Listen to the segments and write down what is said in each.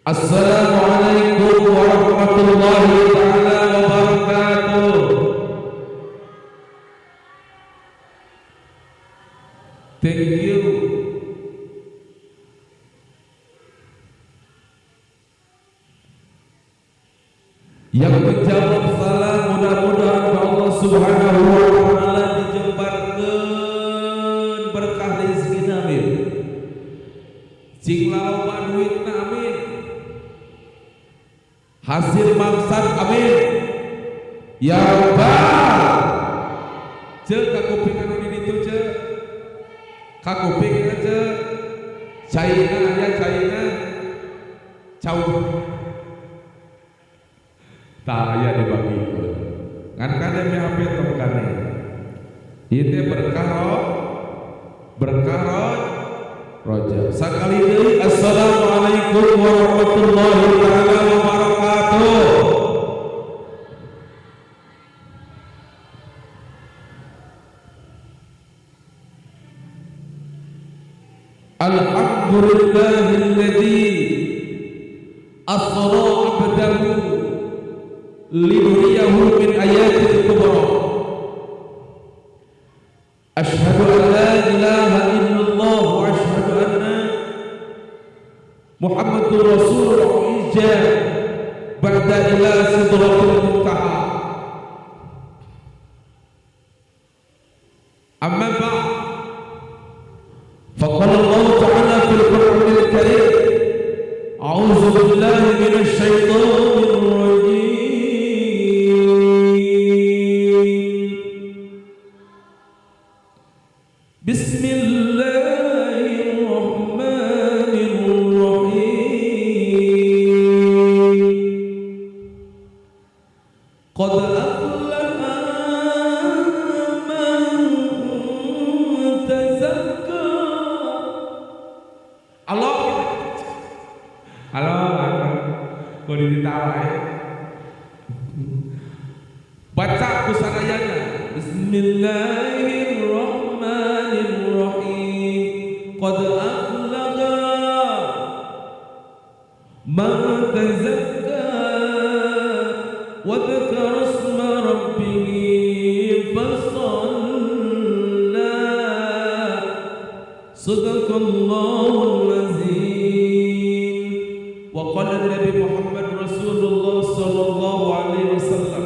Assalamualaikum warahmatullahi taala wabarakatuh. Thank you. Yang menjawab salam, mudah-mudahan Allah Subhanahu wa taala dijembarkeun berkah rezekina, amin. Cing laloba duitna, amin. Hasil maksad, amin. Ya Rabbal. Ceu, kakuping anu di ditu, ceu. Kakuping aja. Caina aya, caina. Cau. Tah, aya dibagikeun. Ngan kade BHP tong kane. Ieu teh berkah ro, berkah ro, Rajab. Sakali deui, assalamualaikum warahmatullahi taala wabarakatuh. Alhamdulillahilladzi asra 'abdahu linuriyahu min ayatil kubra. Asyhadu an la ilaha illallah wa asyhadu anna Muhammadur Rasulullah ija ba'da ila sidratil muntaha. Amma ba'd, faqala Allah ta'ala fil Qur'anil Karim, a'udzu billahi minasy syaithanir rajim. Bismillahirrahmanirrahim. Qad aflaha man tazakka. Allah. Halo, halo. Kok ditawa ya? Baca kusadayana. Bismillahirrahmanirrahim. Qad aflaha man tazakka wa dzakara isma rabbih fasalla. Sadaqallahul azim. Wa qala Nabi Muhammad Rasulullah sallallahu alaihi wasallam,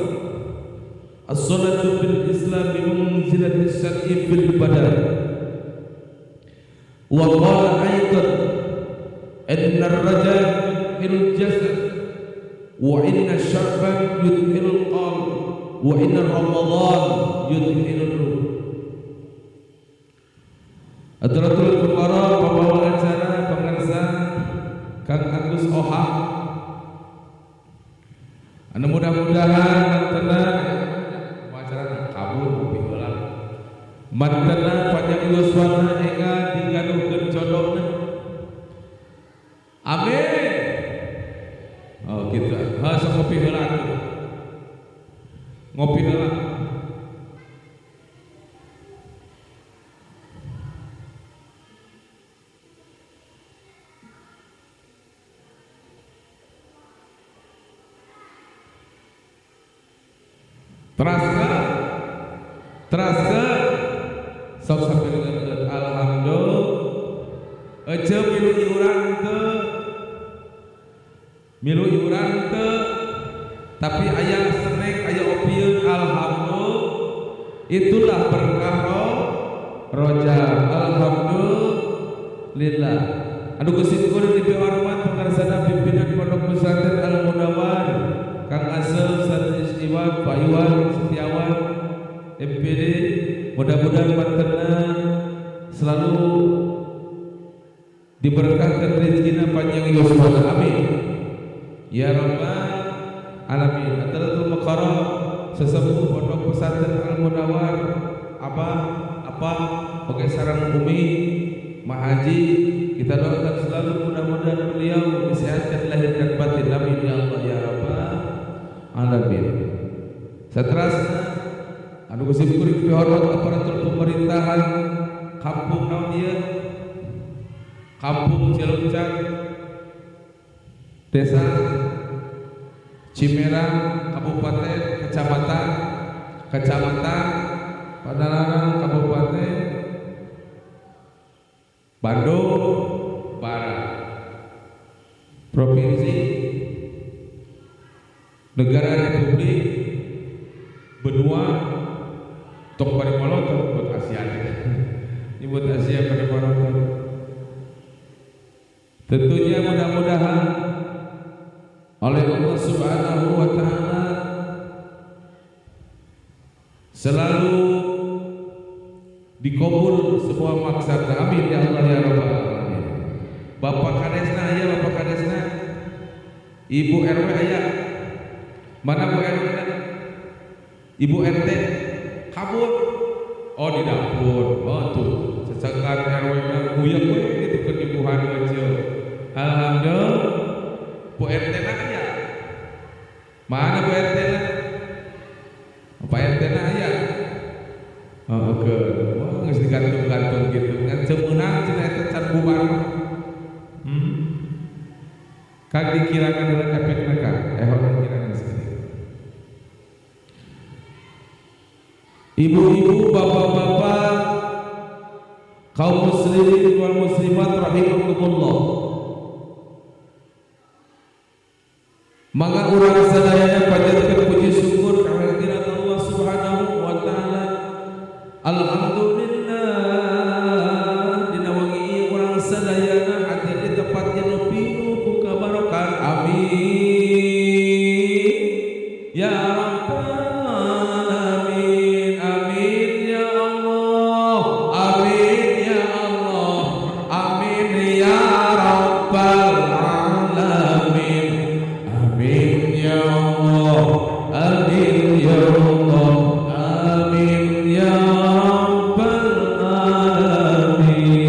as-salatu fil Islam bi manzilati syar'i fil badan. Wa qala aidan, inna ar-rajul yudkhilul jasad wa inna sya'ban yudkhilul qalb wa inna Ramadan yudkhilul ruh. Hadratul Fuqara, pembawa acara, pemirsa Kang Agus Oha, anu mudah-mudahan mantena acara kabur ngopi heula, mantena panjang yuswana, enggal digaduhkeun jodohna, amin. Oh gitu, ha, sok ngopi heula atuh, ngopi heula. Teraska, teraska, sok sampai dengan alhamdulillah. Ece milu iuran teu, milu iuran teu, tapi aya snack, aya opieun, alhamdulillah. Itulah berkah Rajab. Alhamdulillah. Anu kusyukur dipihormat pangarsana pimpinan Pondok Pesantren Al Munawar Kang Asep Satris Iwan, Pak Iwan Setiawan MPD, mudah-mudahan mantena selalu diberkahkan rezekina, panjang yuswana, amin ya rabbal alamin. Hadratul Mukarram sesepuh Pondok Pesantren Al Munawar, apa apa oke sarang umi Mahaji, kita doakan selalu mudah-mudahan beliau disehatkan lahir dan batin, amin ya Allah ya rabbal alamin. Seterusnya anu kusyukur dihormat aparatur pemerintahan kampung naon ieu, kampung Ciloncat. Desa Cimerang, Kabupaten, Kecamatan, Kecamatan Padalarang, Kabupaten Bandung Barat, Provinsi Negara Republik Benua tong bari molotot buat Asia nyebut Asia bari molotot. Tentunya mudah-mudahan oleh Allah Subhanahu wa Ta'ala selalu dikabul semua maksud. Amin ya Allah ya Rabbal alamin. Bapak Kadesna ya, Bapak Kadesna, Ibu RW aya. Mana Bu RW? Ibu RT kabur. Oh di dapur. Oh tuh sesekan RW na guyak we gitu kenipuhan kecil. Alhamdulillah. Bu RT na aya. Mana Bu RT na? Pak RT na aya. Oh oke. Wah geus digantung-gantung gitu. Ngan ceunang cenah eta can bubar. Kang dikirakan heula efekna Kang. Hoream kirangan sekali. Ibu-ibu, bapak-bapak, kaum muslimin wal muslimat rahimakumullah. Maka urang sadayana panjatkeun puji syukur ka hadirat Allah Subhanahu wa Ta'ala. Alhamdulillah dina wengi ieu urang sadayana hadir di tempat nu pinuh ku kabarokan. Amin ya rabbal alamin. Amin ya Allah, amin ya Allah, amin ya rabbal alamin. Amin ya Allah, amin ya Allah, amin ya rabbal alamin.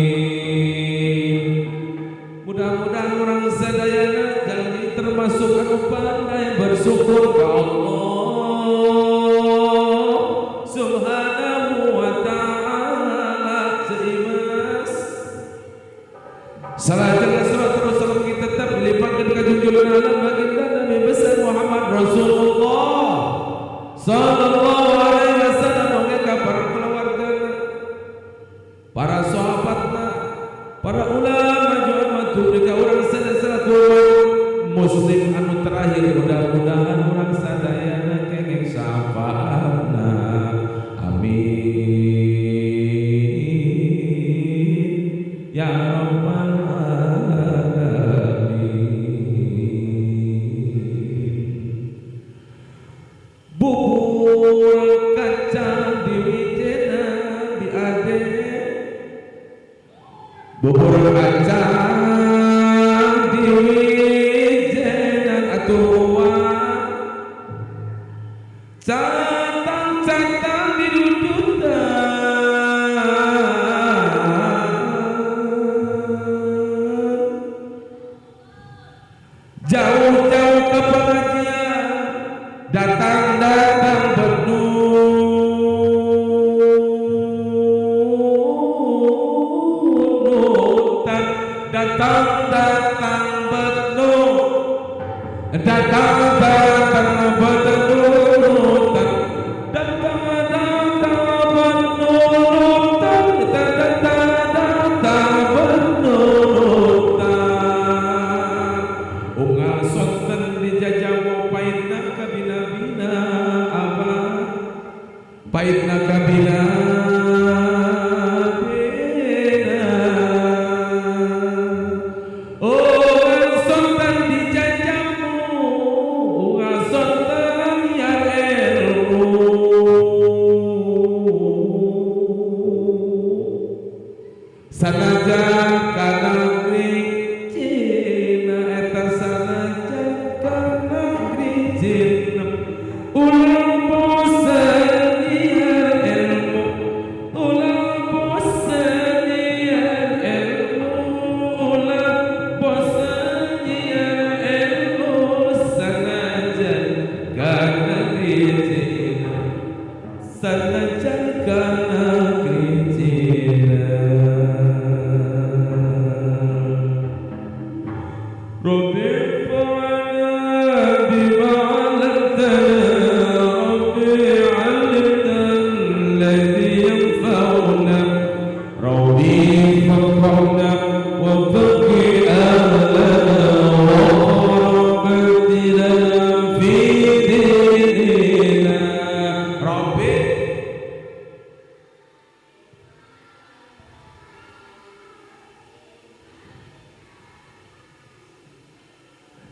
Mudah-mudahan orang sadayana jadi termasuk anu pandai bersyukur ka Allah Subhanahu wa Ta'ala. Seimas salajengna surat Rasul kita tetap dilipatkan ka junjungan alam baginda Nabi besar Muhammad Rasulullah sallallahu alaihi wasallam, oge ka para keluargana, para sahabatna, para ulama jeung ka urang sadaya muslim anu terakhir. Mudah-mudahan urang sadayana kenging syafaatna. Amin ya rabbal alamin. Bubur kacang diwijenan diade, bubur kacang diwijenan atuh catang-catang didudutan. Jauh-jauh ke pengajian, datang-datang bernunutan, datang-datang bernun, datang-datang bernunutan, datang-datang bernunutan, datang-datang bernunutan. Unggal sonten dijajah paitna kabina-bina abah, paitna kabina bina. Unggal sonten dijajahmu, unggal sonten ya ilmu. Sanajan kana negeri Cina eta sanajan kana negeri Cina, ulang bosen nyiar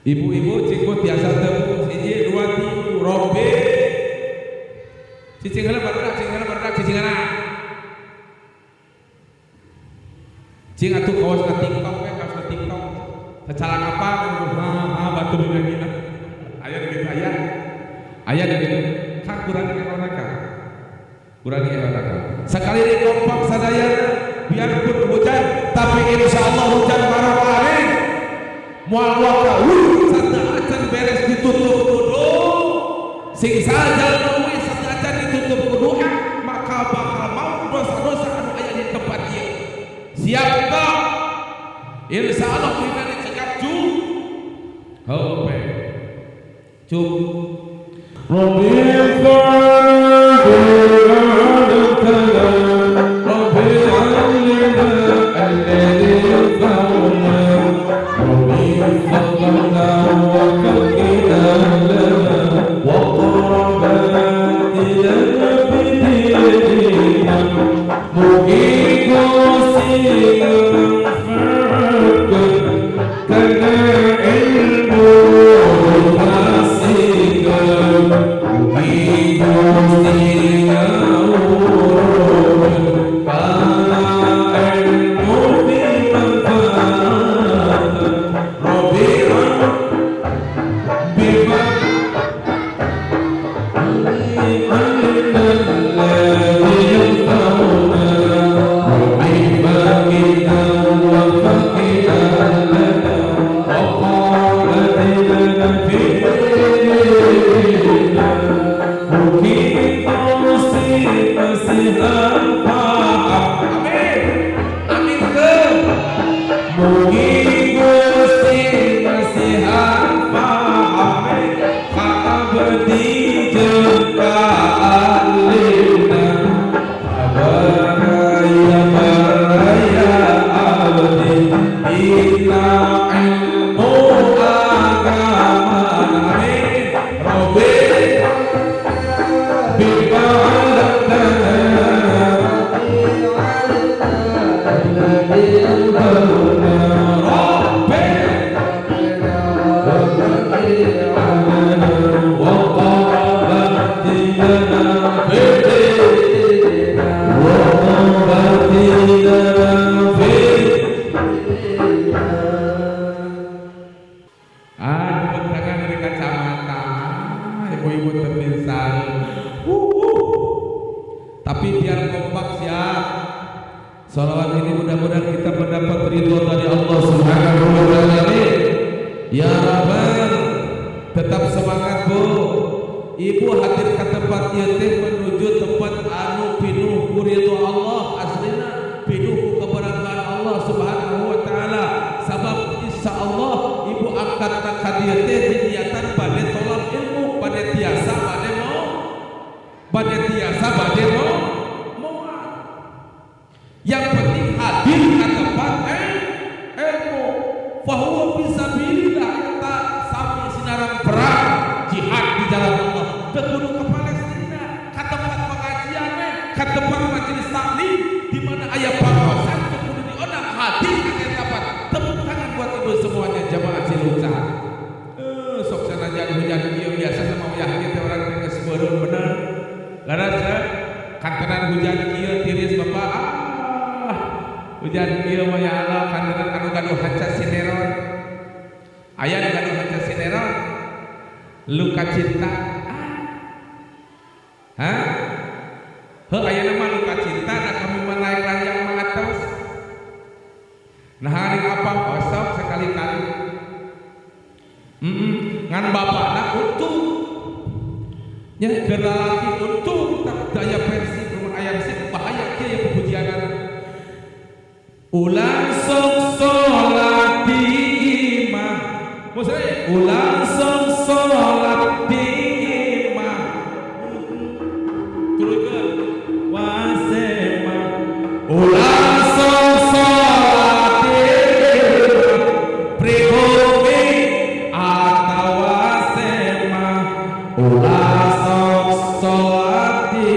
Ibu-ibu cing tiasa teu hiji dua tilu robe. Cicing heula barudak, cicing heula barudak, cicing heula. Cing atuh kawas na TikTok we, kawas na TikTok. Sacalang apa? Ha ha batur dina. Aya gitu aya. Aya gitu. Kang kurangi eona kang. Kurangi eona kang. Sekali di kompak sadayana biarpun hujan tapi insyaallah hujan barokah. Moal waka satu acan beres ditutup kudu sing saja luwih satu acan ditutup kudu maka bakal mau dosa-dosa anu aya di tempat ieu. Siap tak? Insyaallah dina dicekap cu. Hope. Cuk. Rabbi Tapi biar kompak siap. Salawat ini mudah-mudahan kita mendapat ridho dari Allah Subhanahu wa taala. Ya Rabbal, tetap semangat Bu. Ibu hadir ke tempat ieu teh menuju tempat anu pinuh ku ridho Allah, aslina pinuh ku keberkahan Allah Subhanahu wa taala. Sabab insyaallah ibu angkat ka dieu teh diniatan bade tolak ilmu, bade tiasa bade mau, bade tiasa bade mau. Yang penting hadir ke tempat ilmu. Fahuwa fisabilillah, eta sami sinaran perang jihad di jalan Allah. Teu kudu ke Palestina, ka tempat pengajian we, ka tempat majelis taklim di mana aya pangaosan teu kudu diondang, hadir ka eta tempat. Tepuk tangan buat ibu semuanya jamaah Ciluca. Sok sanajan hujan ieu biasa sama uyah kieu teh urang teh geus beureum bener. Laras kantenan hujan kieu tiris bapak. Hujan kieu mah ya Allah kantenan anu gaduh haca sineron. Aya nu gaduh haca sineron. Luka cinta. Hah? Heuh ayeuna mah luka cinta da kami mah naik ranjang mah atos. Nah hari apa osok sekali-kali. Ngan bapakna untung. Nya keur lalaki untung tak daya pensi rumah ayam sih bahaya kieu ya pujianan. Ulang sok sholat di imah, maksudnya ulang sok sholat di imah, turunkan wasema. Ulang sok sholat di imah, pribumi atau wasema. Ulang sok sholat di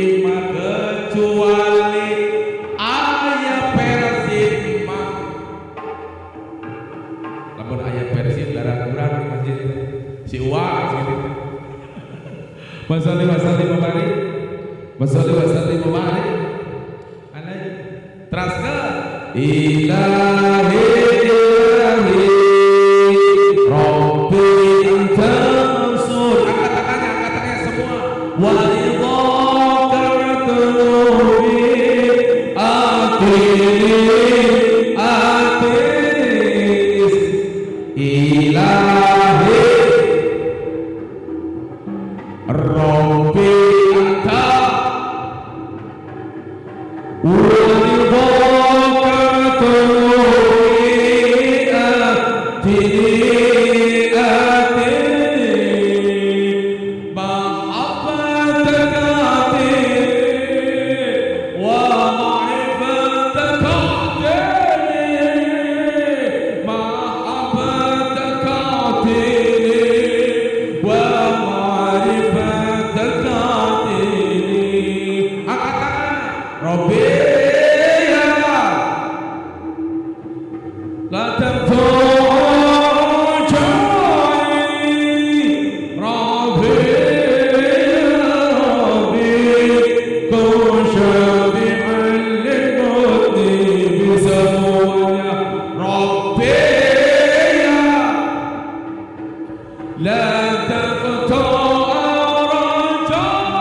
imah kecuali Persib mah. Lamun aya Persib darah. masjid si uang gitu. Masalli wa sallim wa barik. Masalli wa sallim wa barik. Alai. Teruskan ilahi ilahi Rabbi anta mansur. Angkat tangannya semua. Wa ridhaka matlubi atini atis ilahi Rabbi anta wa ridhaka matlubi atini atini mahabbataka atini wa ma'rifataka atini mahabbataka atini wa ma'rifataka atini. Angkat tangan. Rabbi ya la tamtu'ani Rabbi Rabbi kun syafi'an lil-mudhnibi semuanya. Rabbi ya la taqta'a raja'i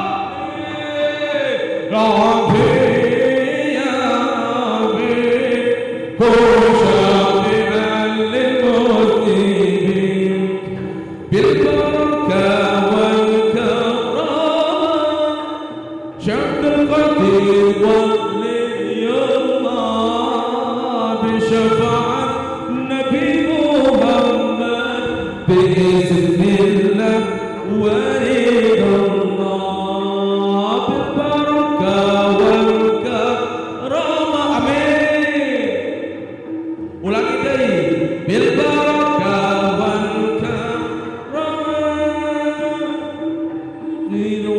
Rabbi ya Rabbi kun syafi'an lil-mudhnibin bil barakah wal karamah Syamdul Qadir waliyullah bi syafaat Nabi Muhammad biiznillah wa ridallah bil barakah wal karamah. Amin. Ulangi deui bil barakah wal karamah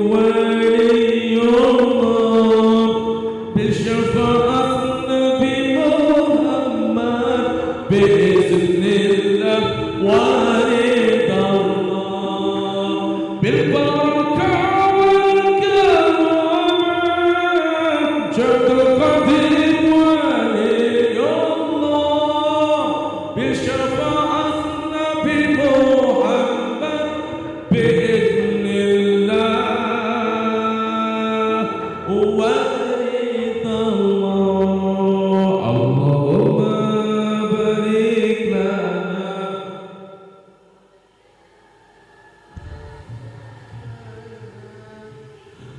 waliyullah bisyafaat Nabi Muhammad biiznillah wa ridallah bil barakah wal karamah Syamdul Qadir waliyullah bisyafaat Nabi Muhammad biiznillah wa ridallah. Allahumma barik lana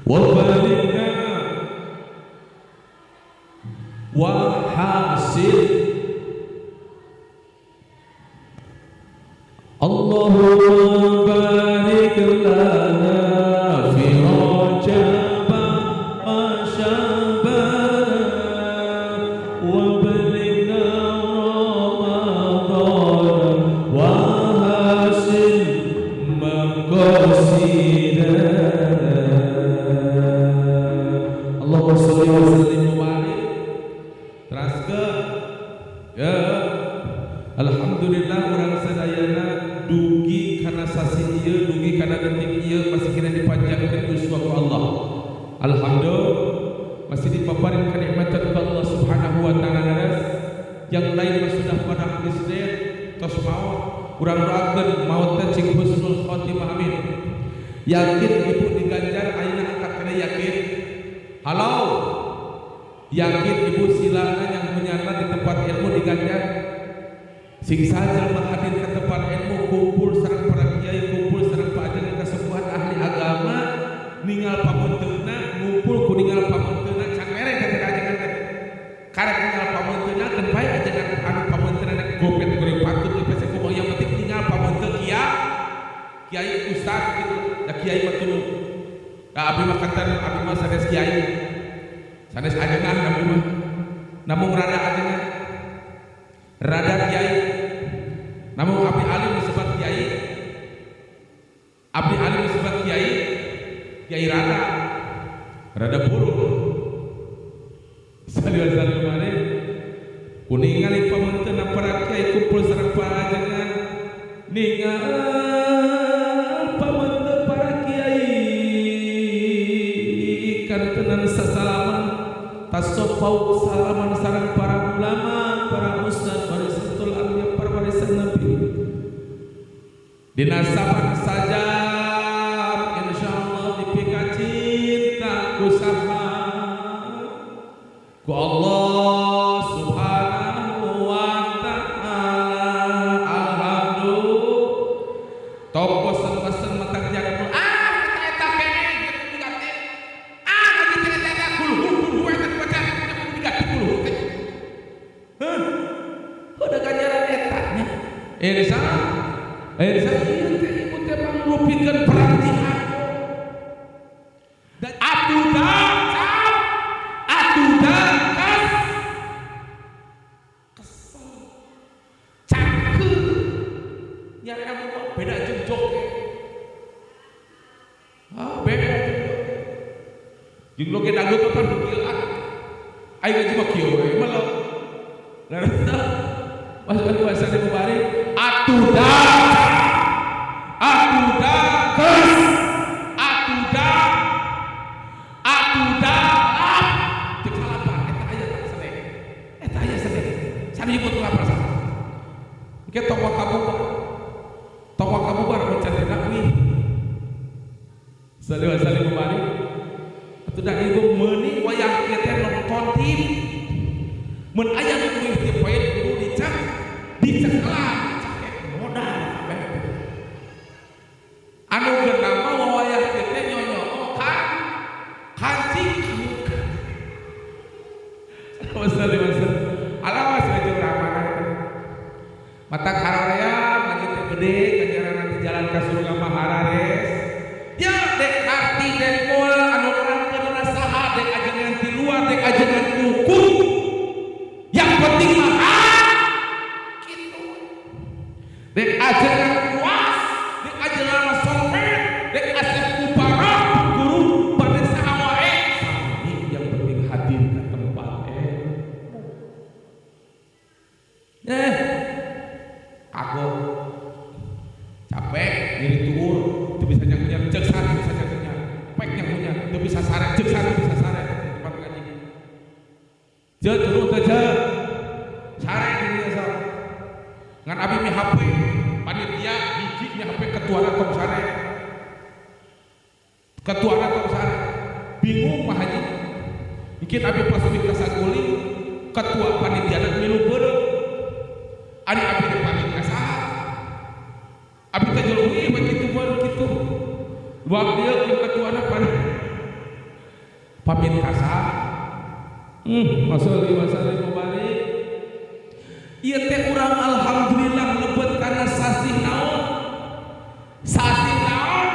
wa barik lana wa hasil. Allahumma barik lana fi Rajab wa Sya'ban wa balighna Ramadan wa hasil maqasidana. Allahumma sholli wa sallim wa barik. Terus ke ya. Alhamdulillah urang sadayana dugi kana sasi ieu, dugi kana detik ieu masih kena dipanjangkeun yuswa ku Allah. Alhamdulillah masih dipaparin kenikmatan ku Allah Subhanahu wa taala. Yang lain mah sudah pada habis deh tos maut. Urang doakeun maut teh cing husnul khotimah, amin. Yakin ibu diganjar ayeuna angkat kana yakin. Halo. Yakin ibu silana yang menyala di tempat ilmu diganjar. Sing saja hadir ke tempat ilmu, kumpul sareng para kiai, kumpul sareng pak ajengan kesepuhan ahli agama, ningal pamunteuna, ngumpul ku ningal pamunteuna can mere ka ajengan teh. Karek ningal pamunteuna keun bae ajengan anu pamunteuna rek gopet goreng patut lepes kumaha, yang penting ningal pamunteun kiai ustaz gitu. Da kiai mah tuluh. Da abdi mah kanten abdi mah sanes kiai. Sanes ajengan abdi mah. Namung rada ajengan. Rada kiai. Namun abdi alim disebut kiai. Abdi alim disebut kiai. Kiai rada. Rada buruk. Sallallahu alaihi wasallam. Kuningali pamunteuna para kiai kumpul sareng para ajengan. Ningal pamante para kiai kantenan sasalaman tasofau salaman sareng para ulama, para ustad, warisatul anbiya, para warisan nabi. Dina saban sajab insyaallah dipika cinta ku saha ku Allah subhanahu wa ta'ala. Alhamdulillah. Tong bosen-bosen matak jaga ah eta keneh gitu diganti. Ah ngaji teh eta kulhu eta dibaca diganti kulhu teh. Heuh. Udah ganjaran eta nya. Insya ieu teh ibu teh mangrupikeun perang jihad. Dan atuda cap atuda kas kesel cangkeul nyari anu beda jeung joge. Ah beda jeung joge. Jeung joge dangdut apa dugil ah. Aing ngaji mah kieu we melok. Lalu masuk bahasa di Mubari atuda atuda kes atuda atuda lap cek salapan eta aya tak sedek eta aya sedek sami nyebut lapar saha engke tokoh kabubar mencantina wih salih salih Mubari atuda ibu meuni wayah kieu teh nonton TV mun aya nu wih teu poe kudu dicak dicekelan dicakek modal kabeh anu geuna mah wayah kieu teh nyonyo kan kancing wasallam alawas baju ramadan mata kararea ngaji teh gede ganjaran nanti jalan ka surga mah harares ya dek arti dek moal anu nerangkeun saha dek ajengan ti luar dek ajengan kuku yang penting mah kitu dek ajengan puas dek ajengan mah solmed dek asep kuparah guru pada saha wae sami yang penting hadir ke tempat kagok capek nyeri tuur teu bisa nyakunya ceuk sare bisa nyakunya pek nyakunya teu bisa sare ceuk sare bisa sare tempat ngaji jeu turu teu jeu sare di dieu sok ngan abi mi HP panitia hiji mi HP ketuana tong sare ketuana tong sare bingung Pak Haji mungkin abi pas uih ka saguling ketua panitia milu beureum ari abi teh pamit ka saha abi teh jol uih we kitu baru kitu luang dieu jeung ketuana pamit ka saha masalli wasallim mubarak ieu teh urang alhamdulillah lebet kana sasih naon sasih naon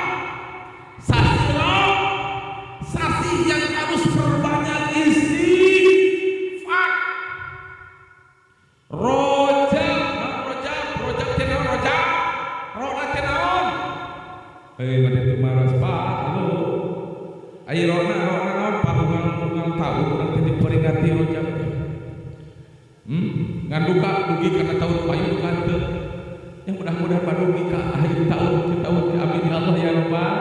sasih naon sasih yang harus perbanyak istighfar rojab rojab rojab teh naon rojab rona teh naon bade teu maros Pak halo ai rona rona naon paungang-ungang taun urang teh diperingati rojab teh ngan duka dugi kana taun payun duka teu yang mudah-mudahan badugi ka akhir tahun ke tahun ke amin ya Allah ya Rabbal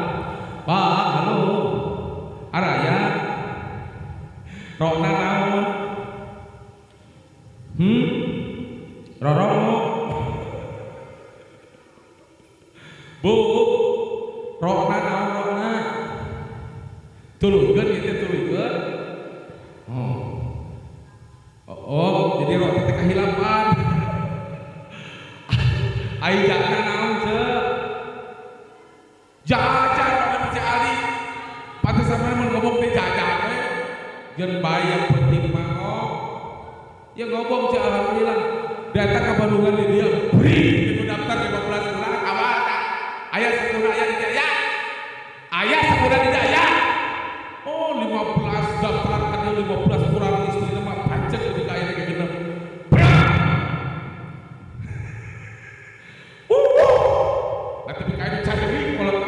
Pak halo araya rona naon roromo bu rona naon rona tuluykeun ieu teh tuluykeun oh jadi rona teh kahilapan ai jana naon ceu jajan anu si Ali pantesan mun ngomong teh jajan we jeung bae yang penting mah ya ngomong ceu alhamdulillah datang ka Bandungan di dia beri nu daftar 15 urang awal tak aya sakurna aya di dia aya sakurna di dia oh 15 daftar kana 15 urang istrina mah pacek di ka aya genep nah tapi kayak dicari kalau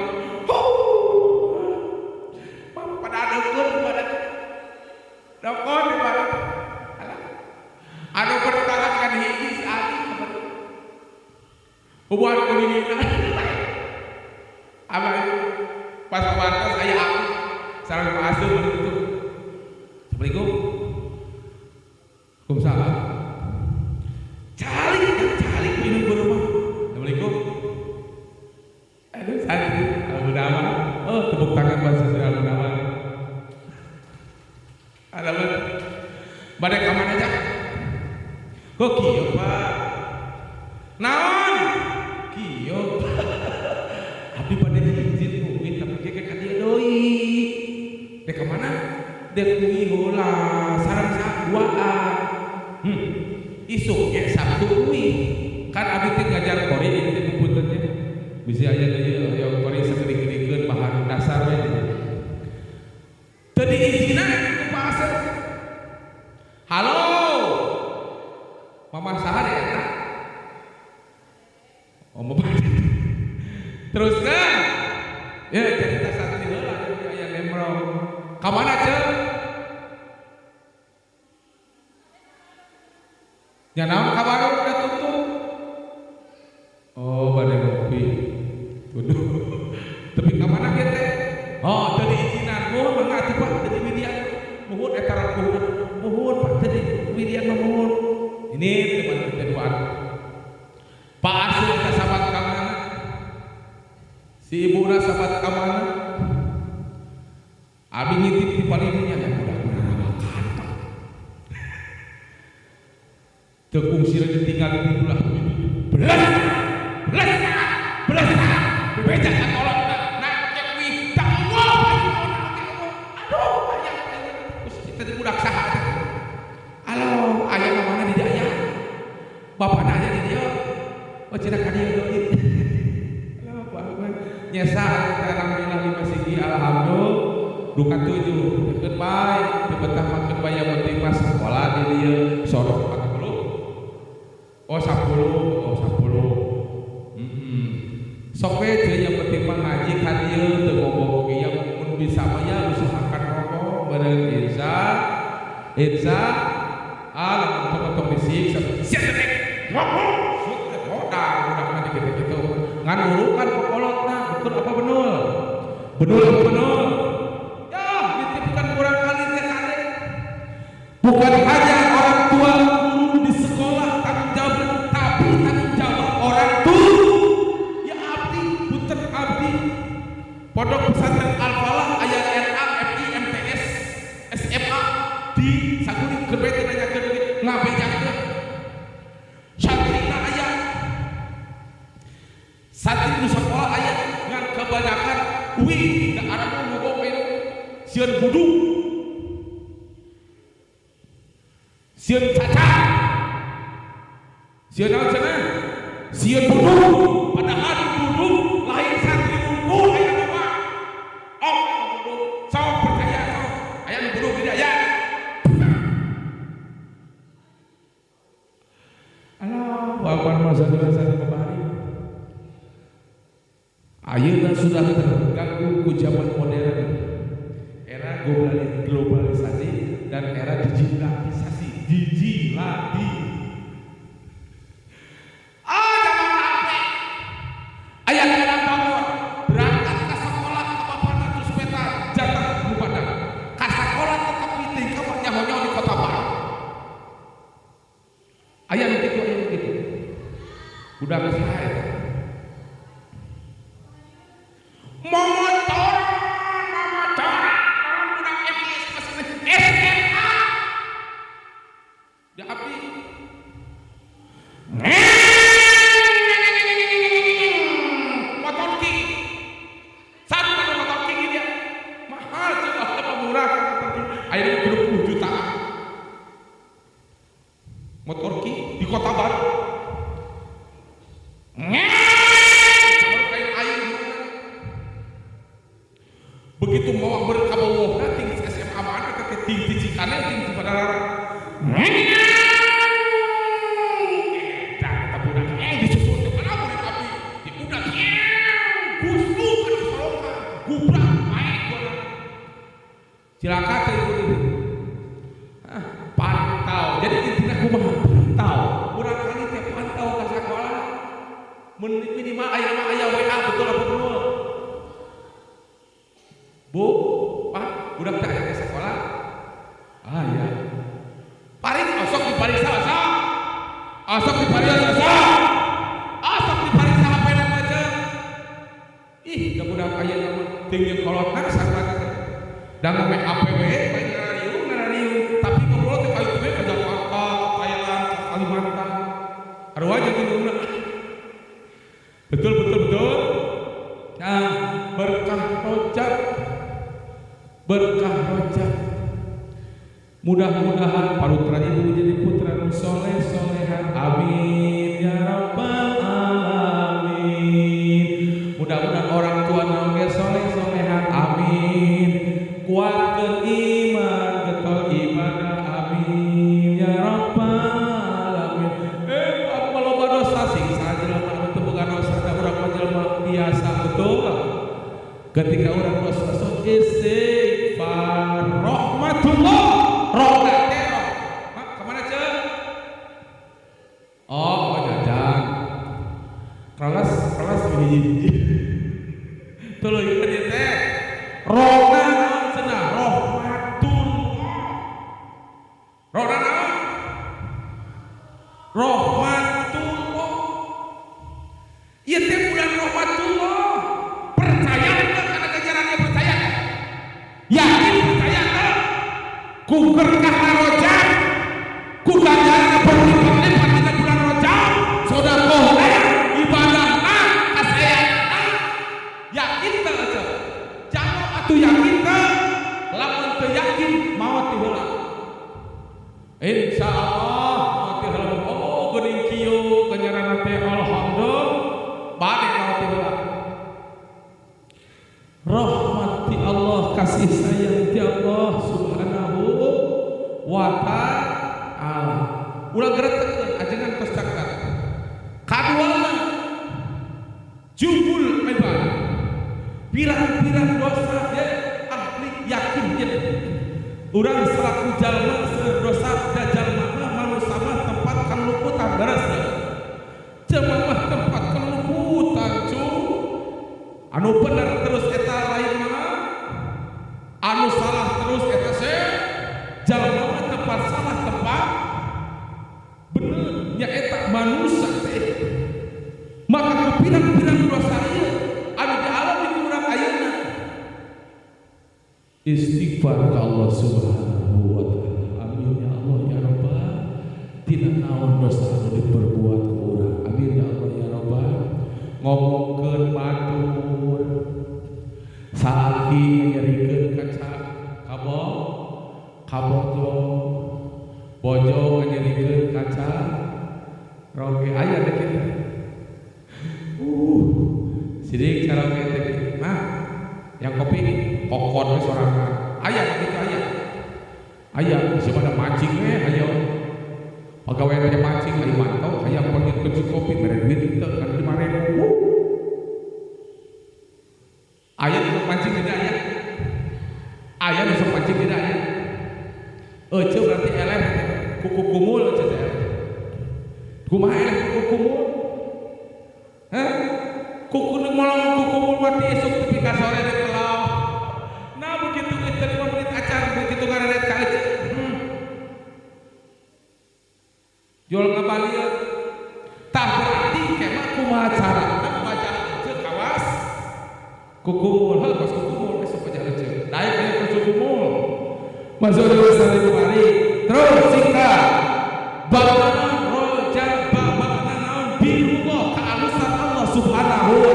pada ada pun pada dokon di mana anu bertahan kan hiji si Ali hubungan kuning uwina. Apa itu? Pas wartas aya aku. Sareng Pak Asep itu. Assalamualaikum. Waalaikumsalam. Calik kan calik minum ke rumah. Assalamualaikum. Aduh santri Al-Munawar. Oh, tepuk tangan buat santri Al-Munawar. Alamat. Bade ka mana aja? Kok kieu, Pak? Naon? Kieu. Abdi bade izin uwi tapi ge ka dieu deui. Dek ka mana? Dek uwi heula sareng saduaan. Isuk ge Sabtu uwi. Kan abdi teh ngajar kori ieu teh punten nya. Bisi aya deui yang kori sakedik-kedikeun bahan dasar we. Teu diizinan ku Pak Asep. Halo. Mama saha deh eta? Oh, mama. Terus kan? Ya cerita santri heula jadi aya nembrong. Ka mana ceuk? Nya naon ka warung udah tutup. Oh, bade ngopi. Waduh. Tapi ka mana kieu teh? Oh, teu diizinan. Muhun mangga atuh Pak teu diwidian. Muhun eta rapuhna. Muhun Pak teu diwidian mah muhun. Ini teman kita duaan. Pak Asep ka sahabat ka mana? Si ibuna sahabat ka mana? Abi ngintip di palingnya ya budak makan. Teu kungsina ditinggal di belah. Belas. Belas. Belas. Bebeja ka tolong na oke kuwi tak eueuh. Aduh, aya khusus teh budak saha teh. Halo, aya ka mana di dieu aya? Bapana aya di dieu. Oh, cenah ka dieu deui. Halo, Pak. Nyesa alhamdulillah lima sigi alhamdulillah. Duka tujuh, deket bae, teu betah makeun bae yang penting mah sekolah di dieu sorok 40. Oh 10, oh 10. Sok we teu yang penting mah ngaji ka dieu teu ngomong oge ya mun bisa mah ya usahakan ngomong beureum insya insya Allah tong disiksa sia teh ngomong sia teh modal budakna di kitu-kitu ngan urukan kokolotna betul apa benul benul apa benul ya dititipkan kurang kali teh kade. Bukan hanya orang tua guru di sekolah tanggung jawab, tapi tanggung jawab orang tua. Ya abdi, punten abdi. Pondok pesantren Al-Falah aya RA, FI, MTS, SMA di Saguling keur bae teu nanyakeun duit ngabejakeun. Santrina aya. Santri nu sakola aya ngan kebanyakan uwi da arab ngomong we sieun wudu. Sieun caca. Sieun naon cenah? Sieun buduk. Padahal buduk lain santri unggul aya loba. Oh, buduk. Sok percaya sok. Aya nu buduk di aya. Alah, bapak masa santri babari. Ayeuna sudah terganggu ku zaman modern. Era globalisasi dan era digitalisasi. Dijilati. Ah, zaman HP. Aya kadang bangun, berangkat ke sekolah ke bapana terus peta jatah nu badak. Ka sekolah tetep meeting ka nyaho-nyaho di kota baru. Aya nu kitu, aya nu kitu. Budak saha eta? Momotoran, momotoran, budak MIS SMA. Di abdi. Motor king. Satu kan motor king ini dia. Mahal coba apa murah. Akhirnya 20 jutaan. Motor king di Kota Baru. Begitu mau berkabawohna ting SMA mana teh ting cicikane ting cipadarara. Eta eta budak disusul teh kana murid abdi. Di budak guslu kana solokan, gubrak maek gua. Cilaka teh ibu ini. Ah, pantau. Jadi intina kumaha pantau. Urang kali teh pantau ka sakola. Mun minimal aya budak aya mah tinggi kolotna sarua teh. Da ngome HP we bae ngarariung tapi ngobrol teh ka itu we ka Jakarta, ka Thailand, ka Kalimantan. Sarua jeung indungna. Betul betul betul. Nah, berkah Rojab. Berkah Rojab. Mudah-mudahan parutra ibu jadi putra nu soleh solehan. Amin ya rabbal alamin. Mudah-mudahan orang tua oge soleh solehan. Amin. Kuatkeun iman, getol ibadah. Amin ya rabbal alamin. Aku loba dosa sing sajelema anu teu boga dosa da urang mah jelema biasa betul. Ketika urang dosa sok istighfar rahmatullah. Rohna teh roh. Mak kemana ceu? Oh, jajan. Kelas kelas hiji-hiji. Tuluy ieu teh. Rohna naon cenah? Rahmatullah. Rohna naon? Rahmatullah. Ieu teh bulan rahmatullah. Percaya teu kana ganjarannya percaya teh? Yakin percaya teh? Ku berkah Rojab, ku ganjaran berlipat-lipat dina bulan Rojab, sedekah ibadahna kasayanna, yakin teu ece? Jawab atuh yakin teu? Lamun teu yakin maot ti heula. Insyaallah maot ti heula. Oh geuning kieu ganjaranna teh alhamdulillah bade maot ti heula. Rahmat ti Allah, kasih sayang ti Allah subhanahu wa ta'ala. Ulah geretekeun ajengan tos cakap. Kaduana jubul ibadah. Pirang-pirang dosa dia ahli yakin dia. Urang selaku jalma seueur dosa da jalma mah manusia mah tempat kaluputan beres. Jelema mah tempat kaluputan cu. Anu bener terus eta lain mah, anu salah terus eta se. Jalma mah tempat salah tempat bener nya eta manusia teh. Maka ku pirang-pirang dosa ieu anu dialami ku urang ayeuna istighfar ka Allah subhanahu wa ta'ala. Amin ya Allah ya Rabbal. Tina naon dosa anu diperbuat ku urang. Amin ya Allah ya Rabbal. Ngomongkeun batur salaki nyerikeun kaca kabo kabojo bojo nyerikeun kaca roge aya teh kitu. Sidik cara teh mah yang kopi kokon we sorangan. Aya kitu aya. Aya si pada mancing we aya. Pagawean teh mancing aya mantau hayang panggil ke kopi mere duit teu kan 5.000. Aya nu mancing tidak aya. Aya nu sok mancing tidak aya. Ece berarti eleh kuku kumul ece teh. Kumaha eleh kuku kumul? Hah? Kuku nu molong kuku kumul mati esuk tepi ka sore deui kelau. Nah begitu kita 5 menit acan begitu ngareret ka ece. Jual ngabalieun. Tah berarti kemah kumaha carana wajah ece kawas kukumul heuh kos kukumul esuk wajah ece. Daek aya kuku kumul. Masuk di Bukhari. Terus sikap babana Rojab babana naon birullah kealusan Allah subhanahu wa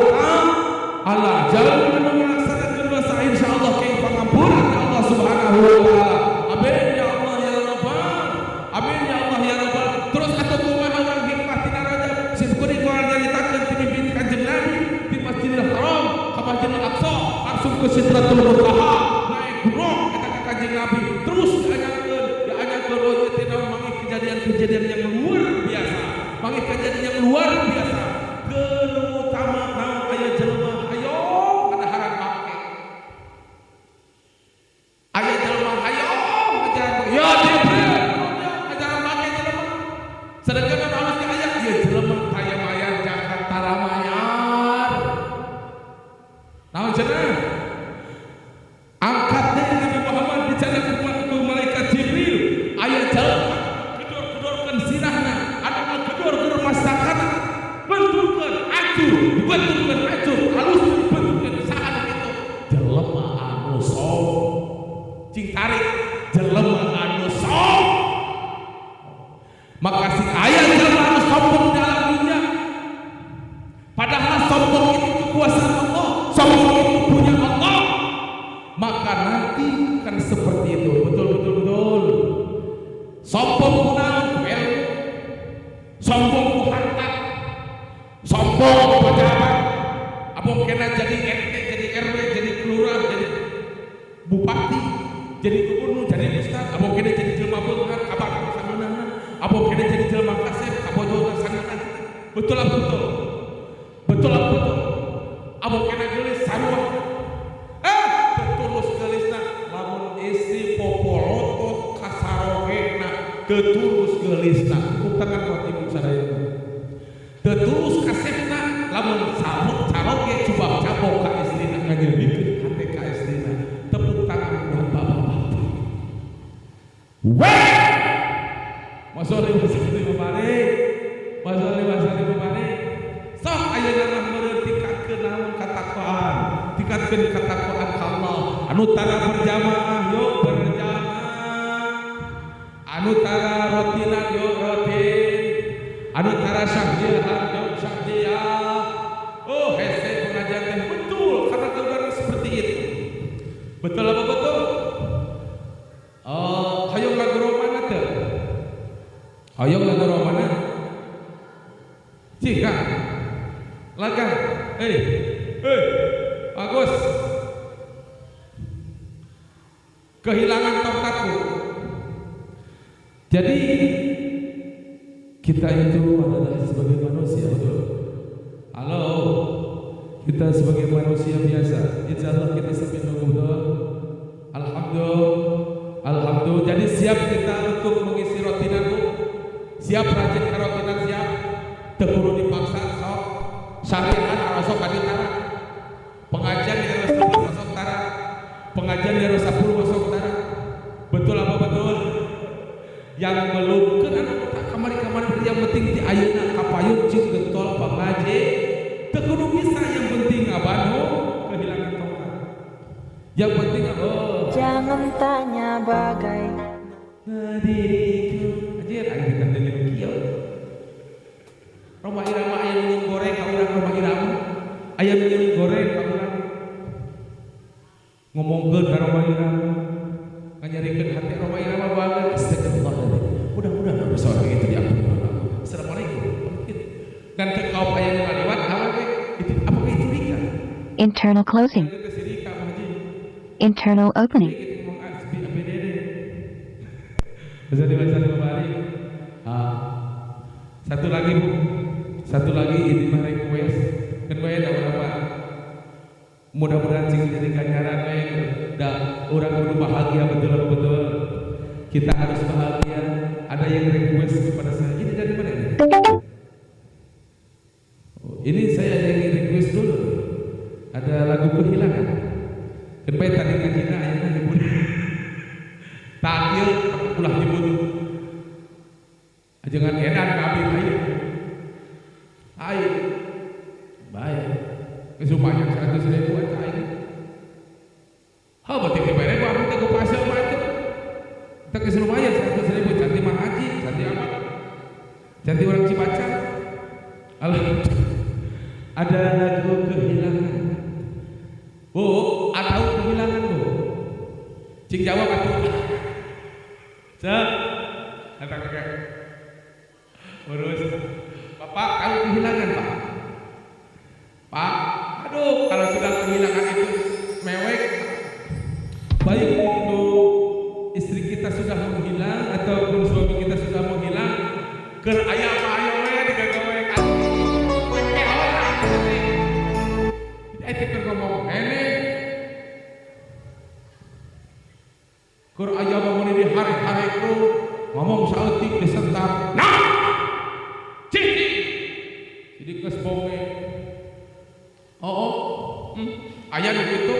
ta'ala. Jalan melaksanakan dosa insyaallah ke pangampuran Allah subhanahu wa ta'ala. Amin ya Allah ya Rabbal. Amin ya Allah ya Rabbal. Terus atuh kumaha urang hikmah tina Rajab sim kuring moal nyaritakeun ti mimpi Kanjeng Nabi di Masjidil Haram ka Masjidil Aqsa langsung ke Sidratul Muntaha naik gunung eta ka Kanjeng Nabi terus dianyakeun oh ieu teh naon manggih kejadian-kejadian yang luar biasa. Manggih kejadian yang luar biasa. Terutama naon aya jelema hayo kadaharan bangke. Aya jelema hayo ngajaran bangke. Ya Jibril, ngajaran bangke jelema. Sedangkan anu alus ge aya ieu jelema taya mayar zakat tara mayar. Naon cenah? Angkat deui Nabi Muhammad dicanak ku malaikat Jibril. Aya jelema gedor-gedorkeun sirahna, anu ngegedor-gedor masakana, benturkeun acur, dibenturkeun acur, halus dibenturkeun saha nu apa nanti kan seperti itu. Betul betul betul. Sombong ku naon ku ilmu, sombong ku harta, sombong ku pejabat. Abong kena jadi RT, jadi RW, jadi kelurah, jadi bupati, jadi gubernur, jadi ustaz. Abong kena jadi jelma beunghar, kabar sangeunahna. Abong kena jadi jelma kasep, kabojona sangeunahna. Betul apa betul? Betul apa betul? Abong kena geulis sarua. Terus geulisna lamun istri popolotot kasarogena teu turus geulisna. Tepuk tangan buat ibu sadayana. Teu turus kasepna lamun sabuk caroge cubab cabok ka istrina nganyerikeun hate ka istrina. Tepuk tangan buat bapak-bapak. Weh! Masoleh masoleh mabalik. Masoleh masoleh mabalik. Sok ayeuna mah meureun tingkatkeun naon katakwaan. Tingkatkeun katakwaan ka Allah. Anu tara berjamaah yuk berjamaah. Anu tara rotinan yuk rotin. Anu tara syahdiah yuk syahdiah. Oh hese pengajian teh betul karena kebenaran seperti itu. Betul apa betul? Oh, hayang lagu Romana teu? Hayang lagu Romana? Cika. Laga. Hei. Hei. Bagus. Kehilangan tongkatku. Jadi kita itu adalah sebagai manusia, betul. Halo. Kita sebagai manusia biasa. Insyaallah kita sambil nunggu, betul. Alhamdulillah. Alhamdulillah. Jadi siap kita untuk mengisi rotinan, Bu. Siap rajin ke rotinan siap. Teu kudu dipaksa sok. Syariat arasok ka tara. Pengajian di RW 11 masuk tara. Pengajian di RW 10 masuk tara. Betul apa betul? Yang belum kan anu kamari-kamari yang penting di ayeuna kapayun cing getol pangaji. Teu kudu bisa, yang penting abano kehilangan tongkat. Yang penting oh. Jangan tanya bagai diriku. Anjir aing teh nyanyi kieu. Roma Irama aya nu goreng ka urang, Roma Irama aya nu goreng ka urang. Ngomongkeun ka Roma Irama, nganyarikeun hati Roma Irama banget. Astagfirullahaladzim. Mudah-mudahan dosa orang itu diampuni oleh Allah. Assalamualaikum. Gitu. Dan ke kaum aya nu ngaliwat awewe itu apakah itu nikah? Internal closing. Itu si nikah Pak Haji. Internal opening. Gitu ngomong A, B, B, D, D. Bisa dibaca lima balik. Satu lagi Bu, satu lagi ini mah request. Kan gue tahu apa? Mudah-mudahan sing jadi ganjaran we. Da urang kudu bahagia, betul apa betul? Kita harus bahagia. Ada yang request kepada saya. Ini dari mana ini? Oh, ini saya ada yang request dulu. Ada lagu kehilangan. Kan bae tadi ngajina ayeuna nyebut. Takil ulah nyebut. Jangan edan ka abi ayo. Ayo. Baik. Geus lumayan 100.000 aja aing. Heuh berarti dibere ku abdi teh ku pasir mah atuh. Teh geus lumayan 100.000 cantik mah haji, cantik amat. Cantik orang Cimacan. Alhamdulillah. Ada lagu kehilangan. Bu, atau kehilangan Bu? Cing jawab atuh. Cek. Eta kakek. Urus. Bapak tahu kehilangan, Pak? Pak, aduh kalau sudah kehilangan itu mewek. Baik itu istri kita sudah menghilang ataupun suami kita sudah menghilang, keur aya apa aya we digawe kan. Eh teh ngomong hene. Keur aya bangun di hari-hari ku ngomong saeutik disentak. Nah! Cicing. Jadi geus bonge. Oh. Aya nu kitu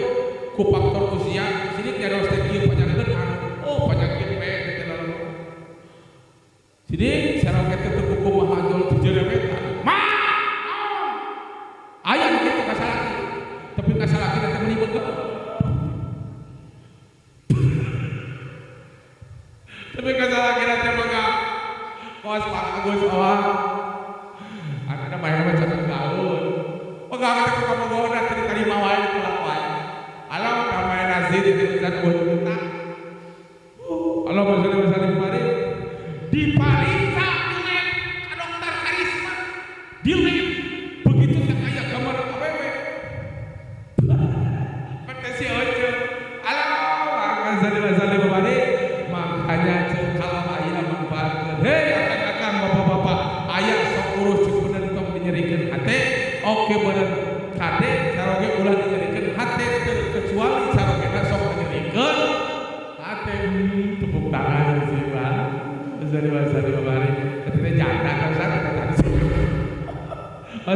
ku faktor usia, sidik nyarios teh kieu panjangkeun anu. Oh, panjangkeun we teh lolong. Sidik saroke teh teu kumaha jol dijerewetan. Ma! Aya nu kitu ka salaki. Tapi ka salaki teh meuni beugeuh. Tapi ka salaki teh mah kos Pak Agus awak. Anakna main mah can gaul. Pegang teh ka pogona teh tarima wae kelakuan. Alam namanya Nazir itu Ustaz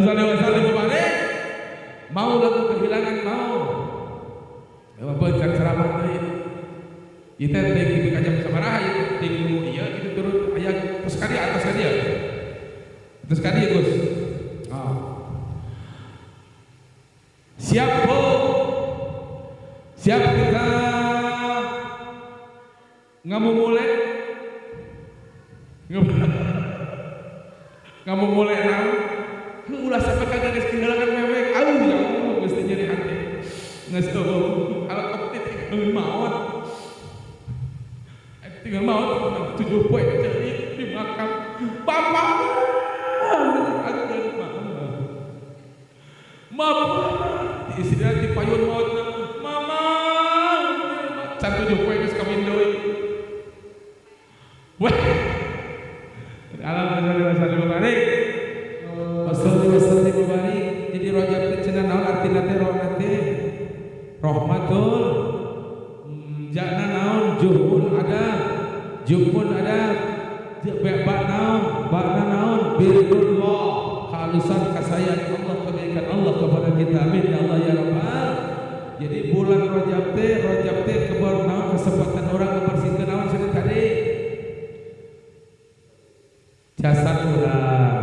Salli wa sallim mubarak. Mau lagu kehilangan mau. Apa can ceramah deui. Ieu teh teh ka jam sabaraha ieu teh ieu kitu turun aya terus ka dieu atas ka dieu. Terus ka dieu Gus. Ah. Siap Bu. Siap kita ngamumule. Ngamumule naon? Ulah sampai kagak geus kehilangan mewek. Auh ya Allah geus teu nyeri hati. Geus teu alakop tinggal maot. Tinggal maot 7 poe ceurik di makam. Bapak mama. Istrina di payun maot mama. Can 7 poe geus kawin deui. Wah. Alhamdulillah sallallahu alaihi wasallam mubarak. Jadi rojab teh cenah naon artina teh rohmat teh? Rahmatul jana naon juhun ada, juhun ada, ba naon, ba naon birrullah, kehalusan kasayang Allah, kebaikan Allah kepada kita. Amin ya Allah ya Rabbal. Jadi bulan rojab teh kebar naon kesempatan orang ngebersihkeun naon cenah tadi? Jasad urang.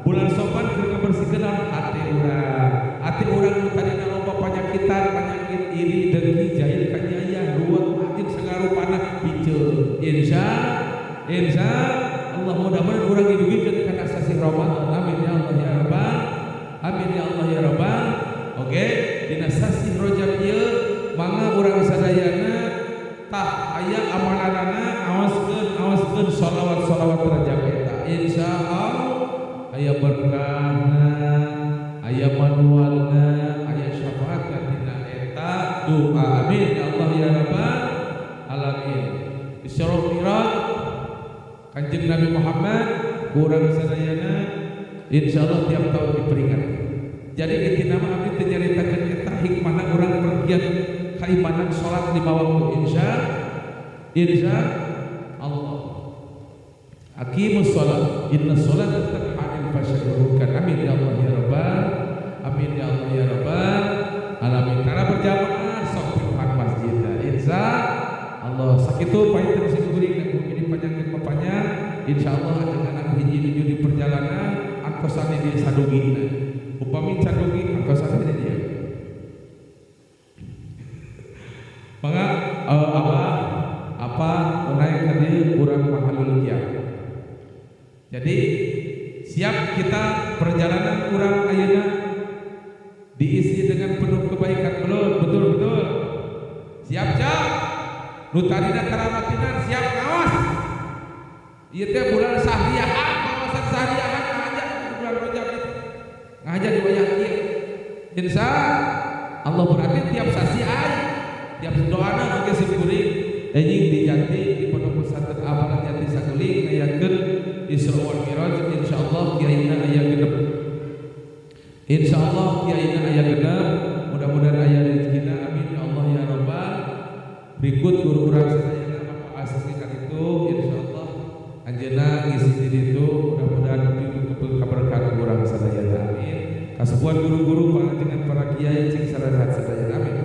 Bulan sopan keur ngabersihkeun hati urang. Hati urang nu tadina loba panyakitan, penyakit iri, dengki, jahil, kanyayah, ruwet, batin segala rupana piceun. Insya Allah mudah-mudahan urang didugikeun kana sasih Ramadan. Amin ya Allah ya Rabbal. Amin ya Allah ya Rabbal. Oke, dina sasih Rajab ieu mangga urang sadayana tah aya amalanana awaskeun sholawat-sholawat Rajab eta. Insya Allah aya berkahna, aya manualna, aya syafaatna dina eta doa. Amin ya Allah ya Rabbal alamin. Isra Mi'raj Kanjeng Nabi Muhammad kurang sadayana insyaallah tiap tahun diperingati. Jadi intina mah abdi teu nyaritakeun eta hikmahna urang pergian keimanan salat 5 waktu insya Allah. Aqimus shalah, inna sholata tanha 'anil fahsya'i wal munkar. Amin ya Allah ya Rabbal. Amin ya Allah ya Rabbal alamin. Tara berjamaah sok pinuhan masjid. Insya Allah sakitu painten sing kuring dan bumi dipanjangkeun mapanya. Insyaallah ajengan hiji nuju di perjalanan antosane di sadugina. Upami sadugi antosane di dieu. Mangga apa naik ka dieu urang mahalul qiyam. Jadi siap kita perjalanan kurang ayeuna diisi dengan penuh kebaikan belum? Betul-betul. Siap jam. Nu tadina kararatinan siap ngawas. Ieu teh bulan sahriahan, kawasan sahriahan ngahaja bulan Rajab itu. Ngahaja di wayah ieu. Insya Allah berarti tiap sasi aya, tiap doana oge sim kuring anjing di Jati di Pondok Pesantren Abalan Jati Sakuling ngayakeun Isra wal Mi'raj insyaallah kiaina aya genep. Insyaallah kiaina aya genep, mudah-mudahan aya rezekina. Amin ya Allah ya Rabbal. Berikut guru urang sadayana Bapak Asisi kalitu insyaallah anjeunna ngisi di ditu mudah-mudahan keberkahan urang sadayana. Amin. Kasepuhan guru-guru panjenengan para kiai cing sarasehat sadayana. Amin.